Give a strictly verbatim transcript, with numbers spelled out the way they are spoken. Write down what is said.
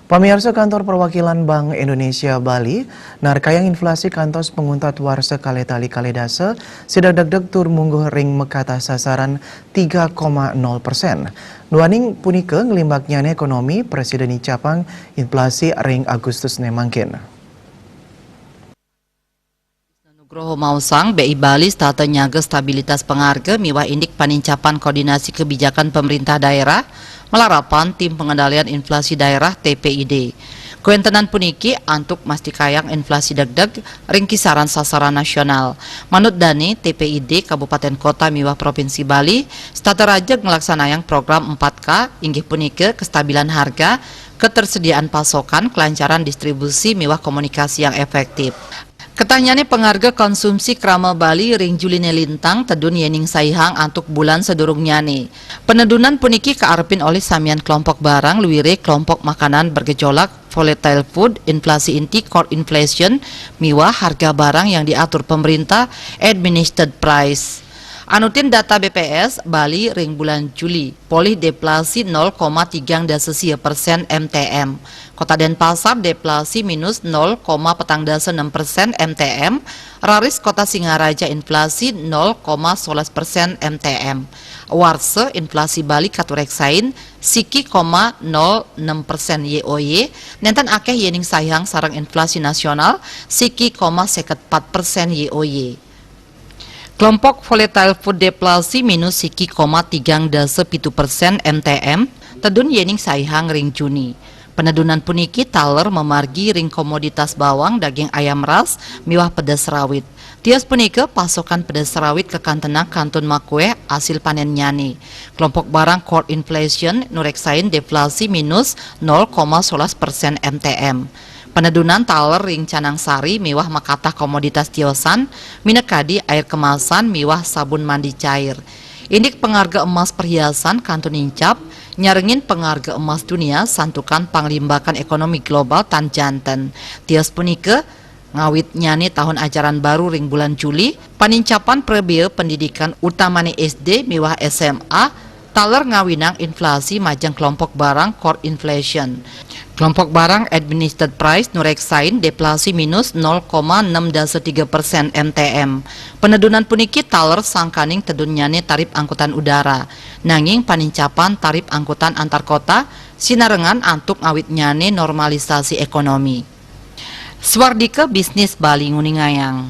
Pamiarsa, Kantor Perwakilan Bank Indonesia Bali narkayang inflasi kantos panguntat warsa kalih tali kalih dasa, sida dagdag tur mungguh ring makatah sasaran tiga koma nol persen. Duaning punika, nglimbaknyane ekonomi, prasida nicapang inflasi ring Agustus ne mangkin. Nugroho maosang, B I Bali setata nyaga stabilitas pangarga miwah indik panincapan koordinasi kebijakan pemerintah daerah, malarapan Tim Pengendalian Inflasi Daerah, T P I D. Kawentenan puniki antuk mastikayang inflasi degdeg ring kisaran sasaran nasional. Manut dane, T P I D Kabupaten Kota miwah Provinsi Bali setata raja nglaksanayang program empat K, inggih punika kestabilan harga, ketersediaan pasokan, kelancaran distribusi miwah komunikasi yang efektif. Ketahnyane pangarga konsumsi krama Bali ring Juline lintang, tedun yening saihang antuk bulan sadurungnyane. Penedunan puniki kaarepin olih samian kelompok barang, luire kelompok makanan bergejolak, volatile food, inflasi inti, core inflation, miwah harga barang yang diatur pemerintah, administered price. Anutin data B P S, Bali ring bulan Juli polih deflasi nol koma tigang dasa sia persen M T M. Kota Denpasar deflasi minus nol koma petang dasa nem persen M T M, raris Kota Singaraja inflasi nol koma solas persen M T M. Warsa inflasi Bali katureksain siki koma nol nem persen Y O Y, nenten akeh yening saihang sareng inflasi nasional siki koma seket pat persen Y O Y. Kelompok volatile food deflasi minus siki koma tigang dasa pitu persen M T M, tedun yening saihang ring Juni. Penedunan puniki taler mamargi ring komoditas bawang, daging ayam ras, miwah pedes rawit. Tios punika, pasokan pedes rawit kakantenang kantun makueh asil panennyane. Kelompok barang core inflation nureksain deflasi minus nol koma solas persen M T M. Penedunan taler ring canang sari miwah makatah komoditas tiosan, minakadi air kemasan miwah sabun mandi cair. Indik pangarga emas perhiasan kantun nincap, nyarengin pangarga emas dunia santukan panglimbakan ekonomi global tan janten. Tios punika, ngawitnyane tahun ajaran baru ring bulan Juli, panincapan prabea pendidikan utamane S D miwah S M A taler ngawinang inflasi majeng kelompok barang core inflation. Kelompok barang administered price nureksain deflasi minus nol koma nem dasa tiga persen M T M. Penedunan puniki taler sangkaning tedunnyane tarip angkutan udara. Nanging panincapan tarip angkutan antar kota sinarengan antuk ngawitnyane normalisasi ekonomi. Swardika Bisnis Bali nguningayang.